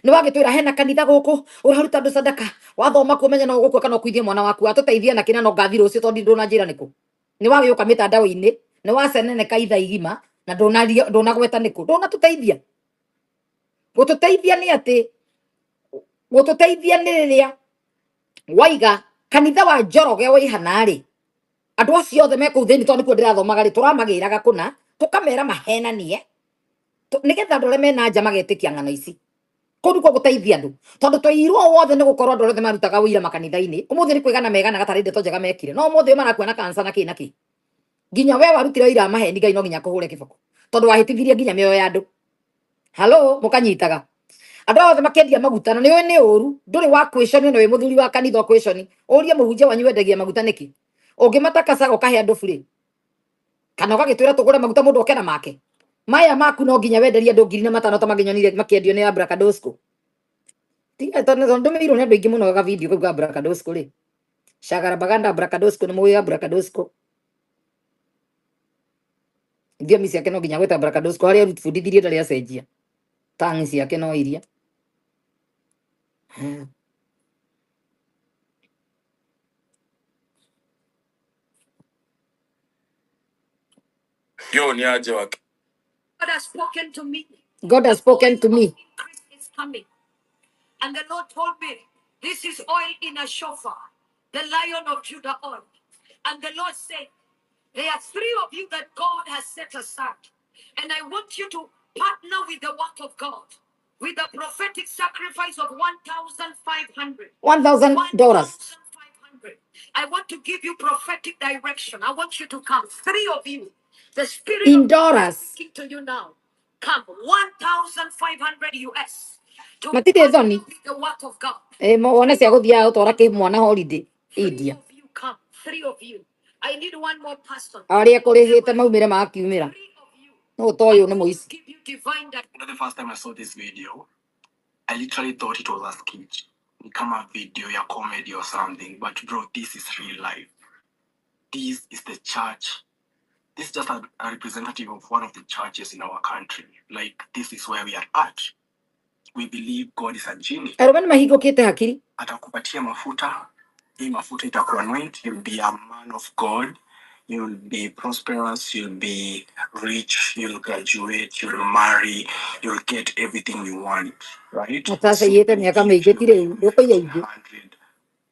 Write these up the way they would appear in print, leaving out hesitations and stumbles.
Nĩ wagĩtwĩra hena kanitha gũkũ ũraruta andũ sadaka, wathoma kuo menya no ũgũkua kana ũkuithie mwana waku. Watũteithia na kĩna no ngathi rũciũ tondũ ndũnanjĩra nĩkũ. Nĩ wagĩũka mĩtandao-inĩ, nĩ waceneneka ithaa igima na ndũnagweta nĩkũ. Ndũnatũteithia. Gũtũteithia nĩ atĩ, gũtũteithia nĩ rĩrĩa waiga kanitha wa Njoroge wĩ hana-rĩ, andũ acio othe me kũu thĩinĩ tondũ nĩkuo ndĩrathomaga rĩ, tũramagĩraga kũna, tũkamera mahenanie, nĩgetha andũ arĩa mena nja magetĩkia ng'ano ici. Kũu nĩkuo gũteithia andũ, tondũ twairwo wothe nĩ gũkorwo andũ arĩa othe marutaga ũira makanitha-inĩ, ũmũthĩ nĩ kwĩgana meganaga tarĩ ndeto njega mekire, no ũmũthĩ ũyũ marakua na cancer na kĩ na kĩ. Nginya we warutire ũira wa maheni Ngai no nginya akũhũre kĩboko, tondũ wahĩtithirie nginya mĩoyo ya andũ. Halo, mũkanyitaga. Andũ aya othe makĩendia maguta na nĩ ũĩ nĩ ũru, ndũrĩ wa kwĩconi na wĩ mũthuri wa kanitha ũkwĩconi. Ũrie mũhunjia wanyu wendagia maguta nĩkĩ? Ũngĩmatakacaga ũkahe andũ burĩ. Kana ũgagĩtwĩra tũgũre maguta mũndũ oke na make. Maya maku no nginya wenderie andũ ngiri na matano ta mangĩnyonire makĩendio nĩ Abracadosco. Tiga tondũ ndũmĩirwo nĩ andũ aingĩ mũno ga video kau ka Abracadosco rĩ. Shagara Baganda Abracadosco nĩ mũĩ Abracadosco. Thiomi ciake no nginya gwĩta Abracadosco harĩa bundithirie ndarĩ acenjia. Tang ciake no iria. Yo, ni aje wake. God has spoken to me. God has spoken to me. Increase is coming. And the Lord told me, this is oil in a shofar, the Lion of Judah oil. And the Lord said, there are three of you that God has set aside. And I want you to partner with the work of God, with a prophetic sacrifice of $1,500. $1,000. $1,500. I want to give you prophetic direction. I want you to come. Three of you. The Spirit In of God is dollars. speaking to you now. Come. 1,500 US. To Matirĩ partner thoni. with the work of God. Wone cia gũthiaga gũtwara kĩ mwana holiday Three India. of you come. Three of you. I need one more person. Arĩa kũrĩhĩte maumĩre makiumĩra. Three of you. No ũtoyũ I nĩ want to mũici. give you divine direction. You know, the first time I saw this video, I literally thought it was a skit. Ni kama video ya comedy or something. But bro, this is real life. This is the church. This is just a representative of one of the churches in our country. Like, this is where we are at. We believe God is a genie. Arũme nĩ mahingũkĩte hakiri. Atakupatia mafuta. Hii mafuta itakuanoint. You'll be a man of God. You'll be prosperous. You'll be rich. You'll graduate. You'll marry. You'll get everything you want, right? Natasha So iyĩte they mĩaka give mĩingĩ you ti rĩu ndũkũiya ingĩ.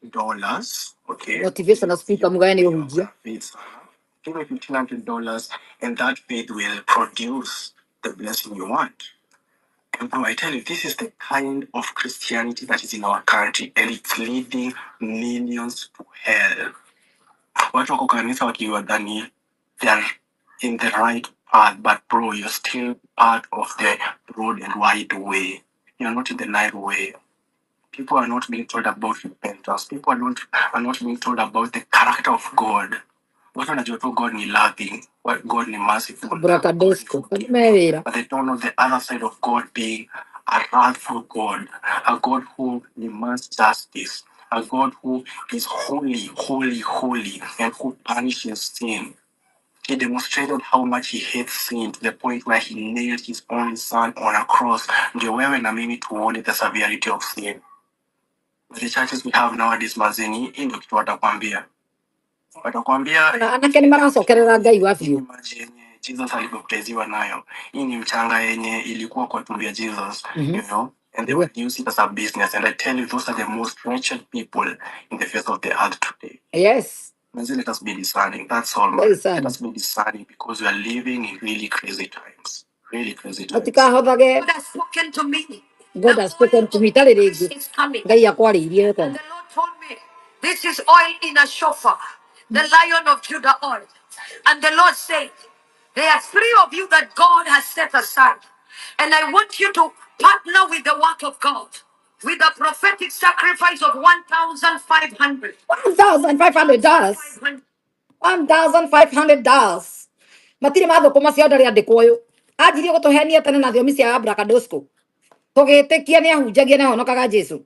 $1,500, okay? Motivational speaker mugaye nĩ ũhunjia. Faith sana. Give me $1,500, and that faith will produce the blessing you want. And bro, I tell you, this is the kind of Christianity that is in our country, and it's leading millions to hell. Watu wako kanisa wakiwadhani they are in the right path, but bro, you're still part of the broad and wide way. You're not in the narrow way. People are not being told about repentance. People are not being told about the character of God. Watu wanajua tu God ni loving, what God ni merciful, God ni Abracadosco. forgiving. Me wĩra. But they don't know the other side of God being a wrathful God, a God who demands justice, a God who is holy, holy, holy, and who punishes sin. He demonstrated how much he hates sin to the point where he nailed his only son on a cross. Ndio wewe na mimi tuone the severity of sin. But the churches we have nowadays, mazeni, hii ndio kitu watakwambia. Watakwambia Ona anake nĩ maracokerera Ngai wa hii ni biũ. maji yenye Jesus alibaptiziwa nayo. Hii ni mchanga yenye ilikuwa kwa tumbo ya Jesus, you know, and they Nĩguo. will use it as a business. And I tell you, those are the most wretched people in the face of the earth today. Yes. Manzi, let us be discerning. That's all, Very man. Let sad. us be discerning because we are living in really crazy times. Really crazy times. Mũtikahothage. God has spoken to me. God The has spoken oil to of me. Itarĩ increase rĩngĩ. is coming. Ngai akwarĩirie And wega. the Lord told me, this is oil in a shofar, the Lion of Judah oil. And the Lord said, there are three of you that God has set aside. And I want you to partner with the work of God, with a prophetic sacrifice of $1,500. $1,500. $1,500. Matirĩ mathũkũma cia ndarĩ andĩkwo ũyũ. Anjirie gũtũhenia tene na thiomi cia Abracadosco. Tũgĩtĩkia nĩ ahunjagia nĩ ahonokaga Jesu.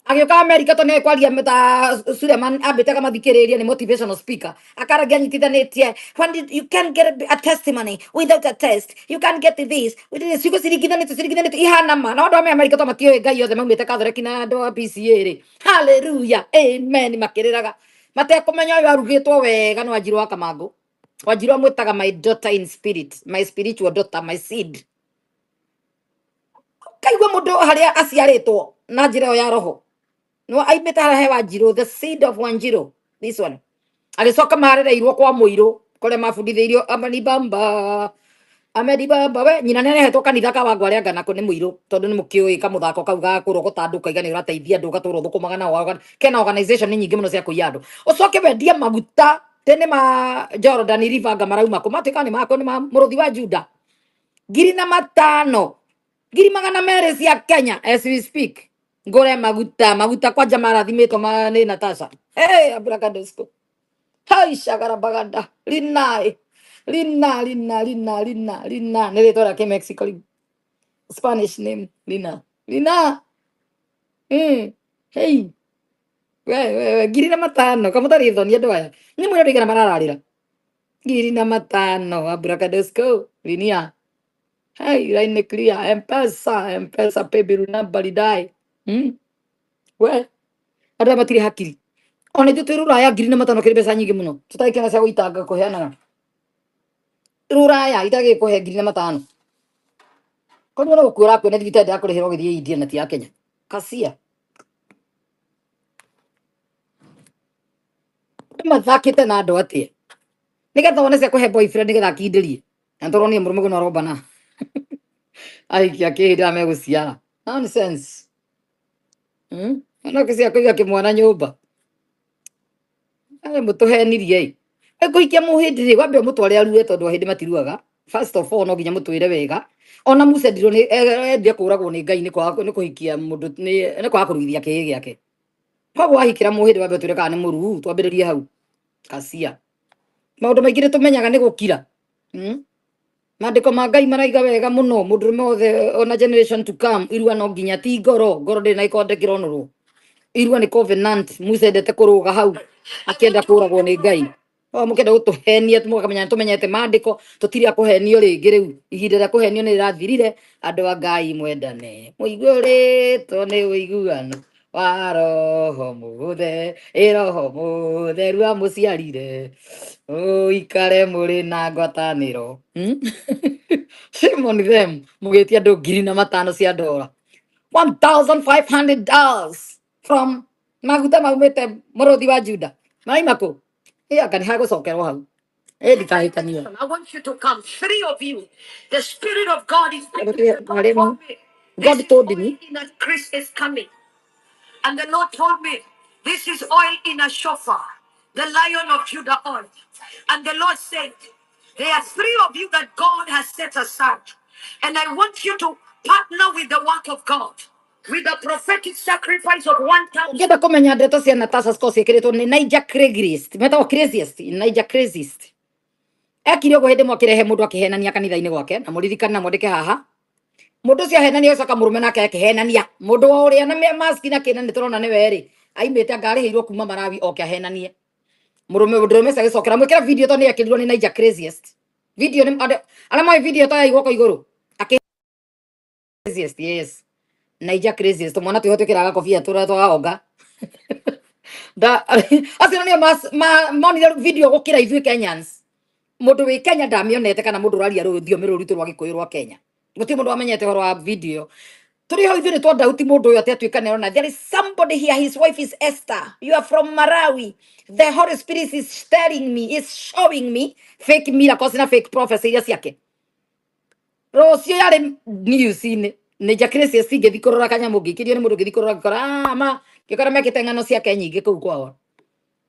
Agĩũka Amerika tondũ nĩ kwaria ta Suleiman ambĩte akamathikĩrĩria, nĩ motivational speaker, akaragia anyitithanĩtie, when did, you can get a testimony without a test, you can get this with this, ciugo ciringithanĩtio ciringithanĩtio ihana ma na andũ a Amerika to matiũĩ Ngai, othe maumĩte Catholic na andũ a PCA rĩ, hallelujah, amen, makĩrĩraga matekũmenya ũyũ arugĩtwo wega nĩ Wanjiru wa Kamangũ. Wanjiru amwĩtaga my daughter in spirit, my spiritual daughter, my seed. Kaigua mũndũ harĩa aciarĩtwo na njĩra ĩyo ya roho no aimĩte harĩa he Wanjiru, the seed of Wanjiru, this one. Agĩcoka marereirwo kwa mũirũ kũrĩa mabundithĩirio amanibamba amedibamba. We nyina nĩ arehetwo kanitha ka Wangũ arĩa nganako nĩ mũirũ, tondũ nĩ mũkĩũĩ kamũthako kau ga kũrogota andũ, kaiga nĩ ũrateithia andũ, ũgatũra ũthũkũmaga nao, kena organization nĩ nyingĩ mũno cia kũiya andũ. Ũcoke wendie maguta tene ma Jordan River, anga marauma kũ, matuĩka nĩ mako, nĩ ma mũrũthi wa Juda, 5,000, 200,000 cia Kenya as we speak. Ngũre maguta, maguta kwanja marathimĩtwo ma nĩ Natasha. Hey, abracadosco hai shagara baganda lina lina lina lina lina lina nĩ rĩtwa rĩa Kĩmexico rĩu, Spanish name, lina lina. Hey, we we we, 5,000 kamũtarĩ thoni andũ aya nĩ mwĩra ndũigana marararĩra 5,000, abracadosco linia. Hey, line clear, Mpesa, Mpesa paybill number lidai. We andũ aya matirĩ hakiri. Ona ithuĩ twĩ rũraya, 5,000 kĩrĩ mbeca nyingĩ mũno, tũtarĩ cia gũitanga kũheanaga rũraya itagĩkũhe 5,000. Koguo no gũkua ũrakua nĩ thibitarĩ, ndĩrakũrĩhĩra ũgĩthiĩ India na ti ya Kenya. Kacia mathakĩte na andũ atĩa nĩgetha wone cia kũhe boyfriend, nĩgetha akindĩrie na tũronire mũrũme ũguo arombana ahikia kĩhĩndĩ arĩa megũciara nonsense. Ona cia kũiga kĩmwana nyũmba arĩ mũtũhenirie ĩ. Kũhikia mũhĩndĩ rĩ, wambe ũmũtware arue, tondũ ahĩndĩ matiruaga. First of all, no nginya mũtwĩre wega. Ona Musa endirwo nĩ endire kũragwo nĩ Ngai nĩ kwaga nĩ kũhikia mũndũ, nĩ kwaga kũruithia kĩhĩ gĩake. Koguo wahikĩra mũhĩndĩ, wambe ũtwĩre kana nĩ mũruu, twambĩrĩrie hau. Kacia maũndũ maingĩ nĩ tũmenyaga nĩ gũkira. Maandĩko ma Ngai maraiga wega mũno, mũndũrũme wothe ona generation to come, irua no nginya, ti ngoro, ngoro ndĩrĩ na gĩkonde kĩronũrwo, irua nĩ covenant. Musa endete kũrũga hau akĩenda kũragwo nĩ Ngai. O mũkĩenda gũtũhenia, mũkamenya nĩ tũmenyete maandĩko, tũtirĩ a kũhenio rĩngĩ. Rĩu ihinda rĩa kũhenio nĩ rĩrathirire. Andũ a Ngai, mwendane mũiguĩrĩtwo nĩ ũiguano wa roho mũthe ĩ roho mũtheru amũciarire, ũikare mũrĩ na ngwatanĩro. Shame on them, mũgĩtia andũ 5,000 cia ndora, $1500 from maguta maumĩte mũrũthi wa Juda, maraima kũ? Ĩ anga nĩ hagũcokerwo hau ĩ ndikahĩtanio. I want you to come, three of you. The Spirit of God is God Harĩ told me God this is told oil me in a Chris is coming. And the Lord told me this is oil in a shofar, the Lion of Judah oil. And the Lord said, there are three of you that God has set aside. And I want you to partner with the work of God, with the prophetic sacrifice of 1,000. Ũngĩenda kũmenya ndeto cia Natasha Scott ciĩkĩrĩtwo nĩ Niger Craigslist, metagwo craziest, Niger Craziest. Ekire ũguo hĩndĩ ĩmwe akĩrehe mũndũ akĩhenania kanitha-inĩ gwake, na mũririkane na mwandĩke haha, mũndũ ũcio ahenania, ũcoka mũrũme nake akĩhenania mũndũ wa ũrĩa na maski na kĩna, nĩ tũrona nĩwe rĩ aimĩte, anga arĩhĩirwo kuma Malawi oke ahenanie mũrũme. Mũndũrũme ũcio agĩcokera mwĩkĩra video tondũ nĩ ekĩrirwo nĩ Niger Craziest video nĩ andũ arĩa moĩ video ta ya guoko igũrũ akĩ craziest, yes, Niger Craziest, mwana twĩho twĩkĩraga kobia tũrĩa twahonga da acio nĩo monire video gũkĩra ithuĩ Kenyans. Mũndũ wĩ Kenya ndamĩonete, kana mũndũ ũraria rũthiomi rũrũ rwitũ rwa Gĩkũyũ rwa Kenya, gũtirĩ mũndũ wamenyete ũhoro wa video tũrĩ ho. Ithuĩ nĩ twandauti mũndũ ũyũ atĩ atuĩka nĩarona there is somebody here, his wife is Esther, you are from Malawi, the Holy Spirit is telling me, is showing me fake miracles na fake prophecy iria ciake. Rũciũ yarĩ news-inĩ nĩ njakĩrĩcie cingĩthi kũrora kanyamũ, ngĩkĩrio nĩ mũndũ, ngĩthi kũrora, ngĩkora ah, ma ngĩkora mekĩte ng'ano ciake nyingĩ kũu kwao,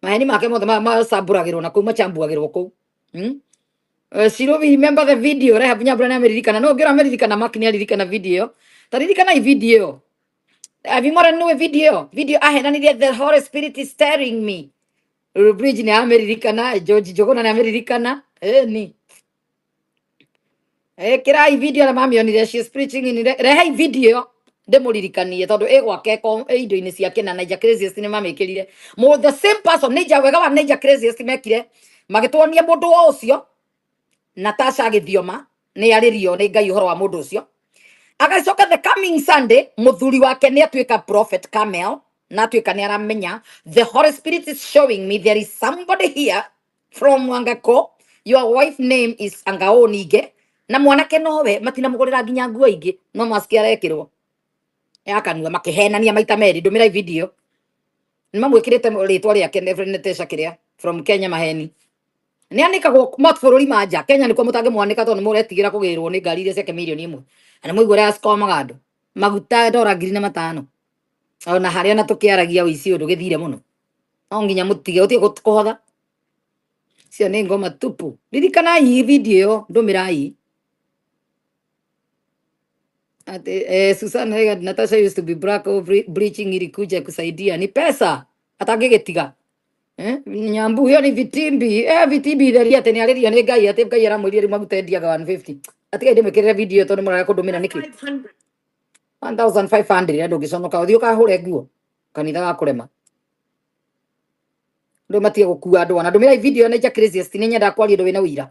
maheni make mothe macambũragĩrwo na kũu, macambuagĩrwo kũu. Shirobi, remember the video? Rehab Nyambura nĩ ameriririkana, no ũngĩra ameriririkana, Mark nĩ aririkana video ĩyo. Ta ririkana video ĩyo. Abimora nĩwe video ĩyo, video ahenanirie, the Holy Spirit is telling me. Bridge nĩ ameriririkana, George Njuguna nĩ ameriririkana. Ĩni ĩkĩrai video arĩa mamĩonire, she is preaching in rehei video ĩyo. Ndĩmũririkanie tondũ ĩ gwake ko ĩ indo-inĩ ciake na Naija Craziest nĩ mamĩkĩrire. Mo the same person Naija wega wa Naija Craziest mekire magĩtuonia mũndũ o ũcio Natasha agĩthioma nĩ arĩrio nĩ Ngai ũhoro wa mũndũ ũcio. Agacoka the coming Sunday mũthuri wake nĩ atuĩka prophet Camel na atuĩka nĩ aramenya the Holy Spirit is showing me there is somebody here from Wangako, your wife name is Angao Nige na mwanake nowe matinamũgũrĩra nginya nguo ingĩ no maski arekĩrwo ya kanua makĩhenania maita merĩ. Ndũmĩra video nĩ mamwĩkĩrĩte rĩtwa rĩake Natasha kĩrĩa from Kenya maheni nĩ anĩkagwo mabũrũri ma nja. Kenya nĩkuo mũtangĩmwanĩka tondũ nĩ mũretigĩra kũgĩrwo nĩ ngari iria ciake mirioni 1 na nĩ mũigua ũrĩa acikomaga andũ maguta ndora 1005 ona harĩa na tũkĩaragia ũici ũyũ ndũgĩthire mũno no nginya mũtige ũtige kũhotha cio nĩ ngoma tupu. Ririkanai video ĩyo ndũmĩrai ati Susan Haggard, Natasha used to be black oh, bleaching ilikuja kusaidia ni pesa atangĩgĩtiga. Nyambu hiyo ni vitimbi, vitimbi theria atĩ nĩ arĩrio nĩ Ngai atĩ Ngai aramwĩrire rĩu maguta endiaga 150 atigai ndĩmĩkĩrĩre video tondũ mũraga kũndũmĩra nĩkĩ 1500 andũ ũngĩconoka ũthiĩ ũkahũre nguo kanitha wa kũrema andũ matige gũkua andũ ana. Ndũmĩrai video Naija Craziest nĩ nyendaga kwaria ũndũ wĩna ũira.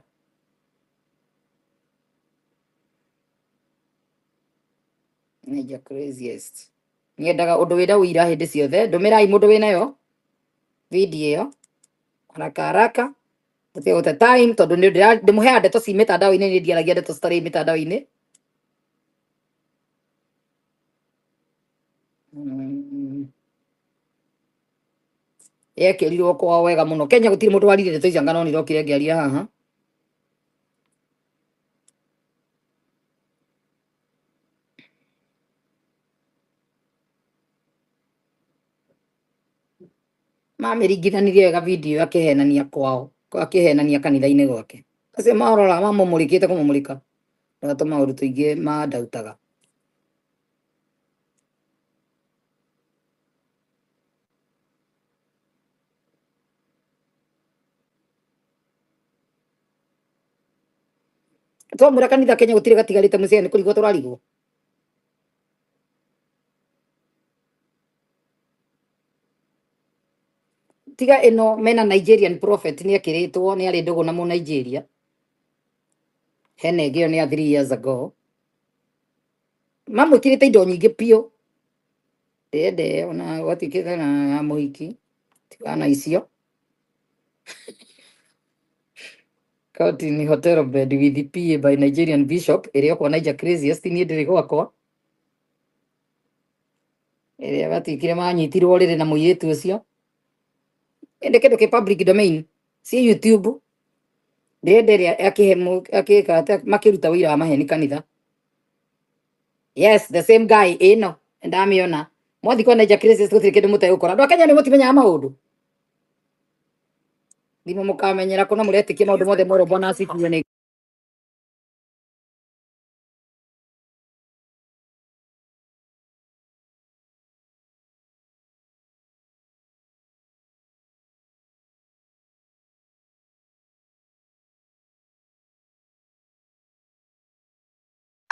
Naija Craziest nyendaga ũndũ wĩna ũira hĩndĩ ciothe. Ndũmĩrai mũndũ wĩnayo video ĩyo haraka haraka tũtige gũte time tondũ nĩ ndĩmũheaga ndeto ci mĩtandao-inĩ nĩ ndiaragia ndeto citarĩ mĩtandao-inĩ. Yekĩrirwo kwao wega mũno. Kenya gũtirĩ mũndũ waririe ndeto icio anga no nĩndokire ngĩaria haha. Mamĩringithanirie wega video akĩhenania kwao akĩhenania kanitha-inĩ gwake acio marora mamũmũrĩkĩte kũmũmũrĩka na tũmaũndũ tũingĩ mandautaga. Twamwĩra kanitha Kenya gũtirĩ gatigarĩte mũciĩ nĩ kũrigwo tũrarigwo. Tiga ĩno mena Nigerian prophet nĩ ekĩrĩtwo nĩ arĩ ndũgũ na mũ Nigeria hena ĩngĩ ĩyo nĩ ya 3 years ago mamwĩkĩrĩte indo nyingĩ biũ ndĩrenda ĩyo na gwatuĩkĩte na ya mũhiki tigana icio. Caught in hotel bed with PA by Nigerian bishop ĩrĩa kwa Naija Craziest niĩ ndĩrĩ gwakwa ĩrĩa gatuĩkire manyitirwo rĩrĩ na mũirĩtu ũcio ĩndĩ kĩndũ kĩ public domain ci YouTube ndĩrenda ĩrĩa akĩhe akĩka atĩa makĩruta wĩira wa maheni kanitha. Yes, the same guy ĩno ndamĩona mwathi kwa Naija Craziest gũtirĩ kĩndũ mũtegũkora. Andũ a Kenya nĩ mũtimenyaga maũndũ thimũ mũkamenyera kũna mũretĩkia maũndũ mothe mwerũ bwana asifiwe nĩ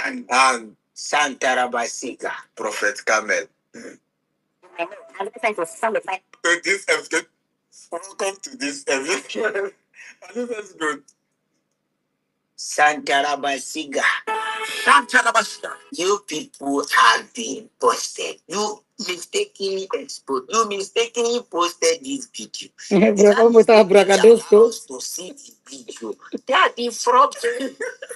And Santarabasika, Prophet Camel. To this episode, welcome to this episode. And this is good. Santarabasiga. Santarabasiga. You people have been posted. You mistakenly exposed. You mistakenly posted this video. Bro, That ¿cómo estaba mistake allow Bragadosto? us to see the video. That the fraud.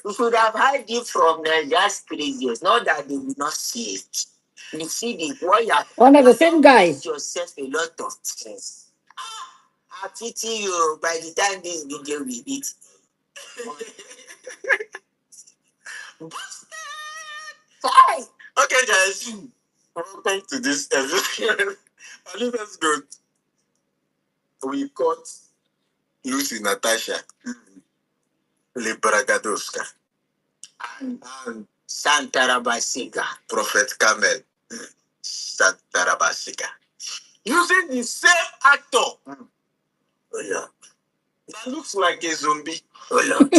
We should have had it from Nigeria's previous. Not that they will not see it. You see the what you have One of the same guy. yourself a lot of things. I pity you by the time this video will hit. Hi. Okay, guys. Welcome to this episode. And this is good. We caught Lucy Natasha Libragadoska and Santarabasiga, Prophet Camel Santarabasiga, using the same actor oh Lord, that looks like a zombie oh Lord,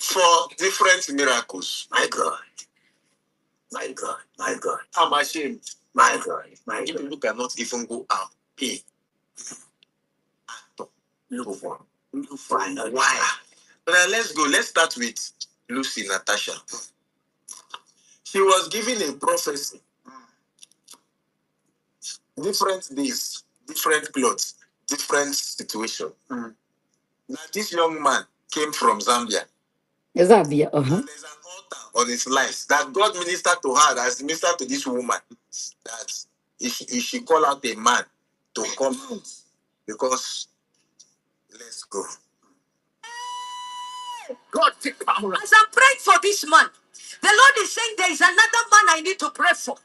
for different miracles. My God. My God, my God. I'm ashamed. My God, my God. You cannot even go out. Pay. Look for. Look for. Why? Now let's go. Let's start with Lucy Natasha. She was given a prophecy. Different days, different clothes, different situation. Now this young man came from Zambia. Zambia, uh-huh. And there's an altar on his life that God ministered to her, that ministered to this woman, that if she call out a man to come out, because let's go. God, take power. As I'm praying for this man, the Lord is saying there is another man I need to pray for.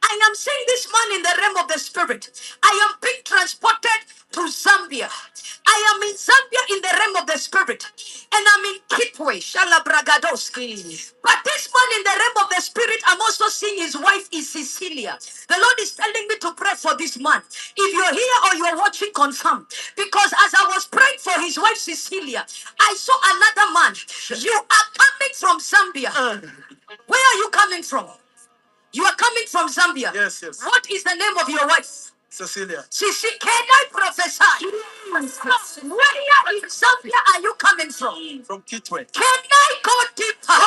I am seeing this man in the realm of the spirit. I am being transported to Zambia. I am in Zambia in the realm of the spirit. And I'm in Kitwe, Shalabragadoski. But this man in the realm of the spirit, I'm also seeing his wife is Cecilia. The Lord is telling me to pray for this man. If you're here or you're watching, confirm. Because as I was praying for his wife Cecilia, I saw another man. You are coming from Zambia. Where are you coming from? You are coming from Zambia. Yes, yes. What is the name of your wife? Cecilia. Sisi, can I prophesy? Where in Zambia are you coming from? From Kitwe. Can I go deeper?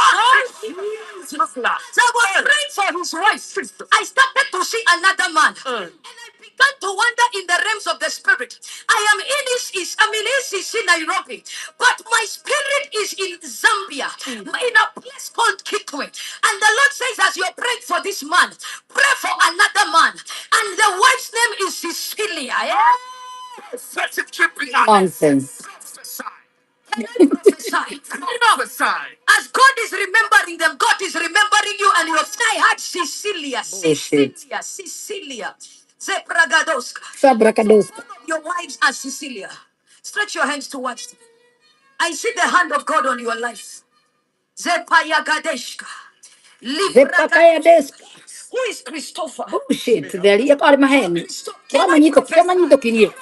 As I was praying for his wife, I started to see another man. And I began to wonder in the realms of the spirit. I am in is I'm in ACC Nairobi, but my spirit is in Zambia, in a place called Kitwe. And the Lord says, as you're praying for this man, pray for another man. And the wife's name is Cecilia. Yeah? Nonsense. Can I prophesy? As God is remembering them, God is remembering you and your I had Cecilia, Bullshit. Cecilia, Cecilia. Zebragadoska. So Sabrakadoska. both of your wives are Cecilia. Stretch your hands towards them. I see the hand of God on your life. Zepayagadeshka. Zepakaya Libragadoska. desk. Who is Christopher? Bullshit. Theria pare maheni. Christo- Can I Kila prophesy? kirie.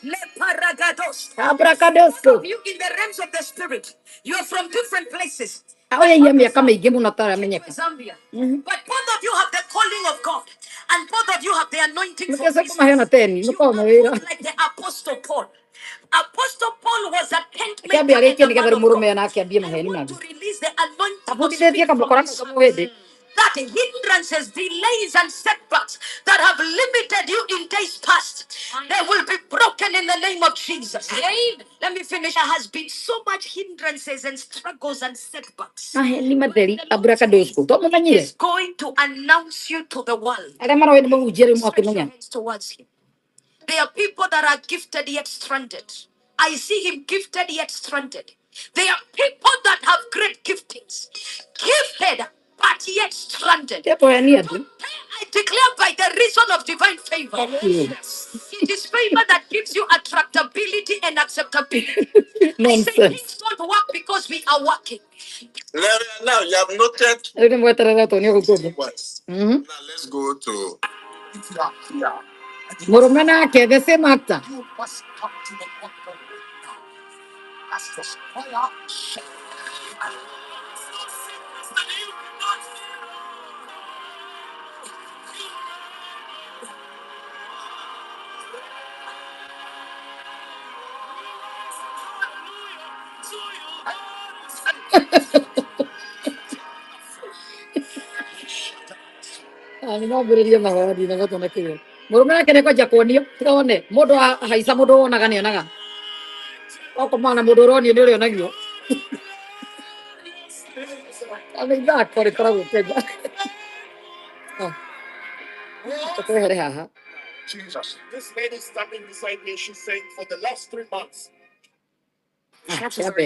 Leparagados. All Abrakadosko. of you in the realms of the spirit, you are from different places. Aoya But ya miaka prophesy, mĩingĩ mũno Kitwe, ũtaramenyeka. Zambia. But both of you have the calling of God, and both of you have the anointing for Nĩkĩoca kũmaheana business. teni You mũkorwo are na wĩra. both like the Apostle Paul. Apostle Paul was a tent Akĩambia maker and arĩkie a nĩgetha man rĩu of mũrũme God. nake ambie I maheni want to mangĩ. release the anointing of Abundithĩtie speed from kamũkora kau this kamũhĩndĩ. house that hindrances, delays, and setbacks that have limited you in days past, they will be broken in the name of Jesus. Let me finish. There has been so much hindrances and struggles and setbacks. Maheni But matheri the Lord abrakadosko. says To He mũmenyire. is going to announce you to the world. Arĩa maroĩ nĩ mũhunjia rĩu Stretch your mwakĩmenya. hands towards Him. There are people that are gifted yet stranded. I see him gifted yet stranded. There are people that have great giftings, gifted but yet stranded. Tebohenia andũ. Today I declare by the reason of divine favor. Fuck you. It is favor that gives you attractability and acceptability. I say Nonsense. things don't work because we are working. Now you have noted Rĩu nĩ mweterere tũ nĩ ũgũkũndũ. once. Now let's go to Mũrũme nake the same actor. Ah, nĩ mambĩrĩrie mahoya ndinagotwo na kĩo. Mũrũme nake nĩ kwanjia kuonio. Tiga wone mũndũ ahaica mũndũ wonaga nĩ onaga. Okomana na mũndũ ũronio nĩ ũrĩonagio. Nĩ ithako rĩkoragwo Kenya. Ah, tũkwehere haha. Ah, kĩambe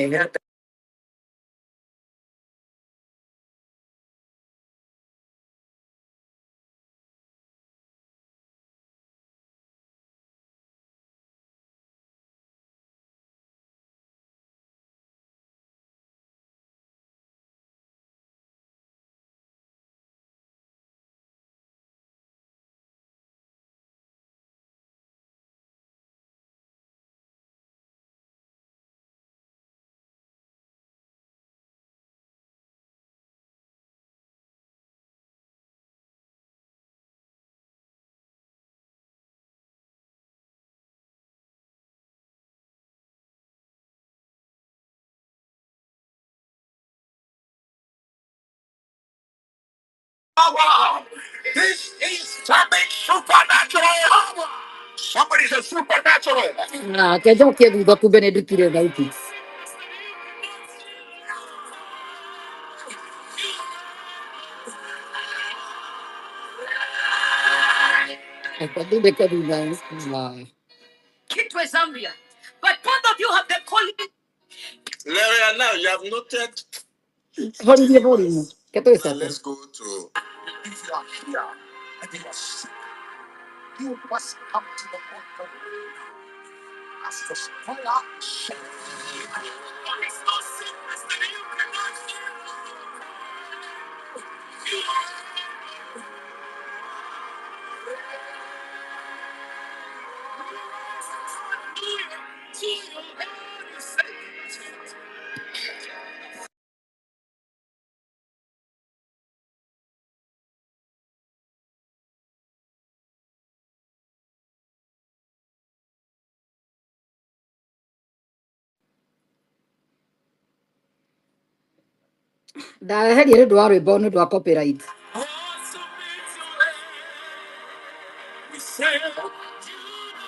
Wow! This is something supernatural. Somebody said supernatural. Ah, kenjokie thutha kumbe nĩ ndutire thauti. Reke ndundĩke thutha. Ah. Kitwe, Zambia. But both of you have the calling. Larry, now you have noted Horirie volume. believers. Ke Now tũgĩcoke. let's go to If you are here and you are sick, you must come to the altar as the prayer Ndaheria nĩ ũndũ wa rwĩmbo nĩ ũndũ wa copyright.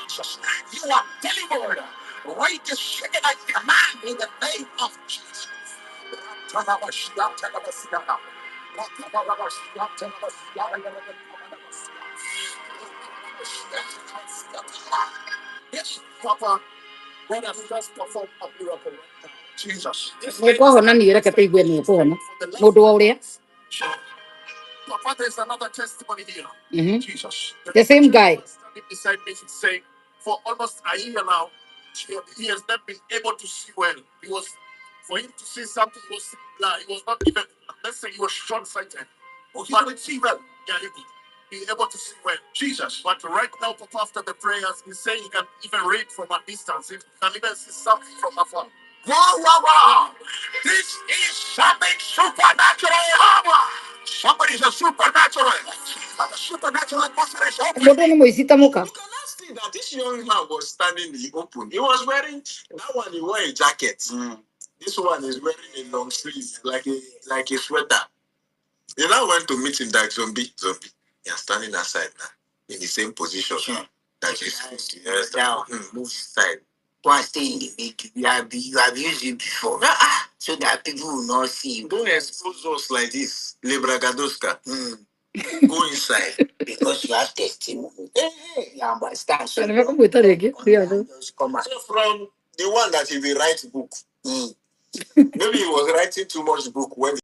Jesus. You are delivered. Right this second, I command in the name of Jesus. Yes, Papa, God has just performed a miracle right now. Jesus. This Nĩ lady kwahona standing niĩ reke beside tũigue me nĩ is ũkũhona. saying for the last Mũndũ wa ũrĩa. Papa, there's another testimony here. Mhm. Jesus. The The same guy. gentleman standing beside me is saying, for almost a year now, he has not been able to see well. He was, for him to see something, he was blind. He was not even, let's say he was short sighted. Oh, he couldn't see well. Yeah, he could be able to see well. Jesus. But right now, Papa, after the prayers, he's saying he can even read from a distance. He can even see something from afar. Wow, wow, wow. This is something supernatural. Somebody's a supernatural. But the supernatural atmosphere is open. Mũndũ nĩ mũici ta mũka. You can now see that this young man was standing in the open. He was wearing that one, he wore a jacket. This one is wearing a long sleeve, like a sweater. He now went to meet him like zombie, zombie. He are standing aside now in the same position. Sure. That is yes, Now, move side. Go and stay in the middle. You have used it before. So that people will not see you. Don't expose us like this, Lebragadoska. Go inside. Because you have testimony. Hey, hey. You understand? So Nĩ mekũmwĩta rĩngĩ. don't just come out. So from the one that he will write book. Maybe he was writing too much book when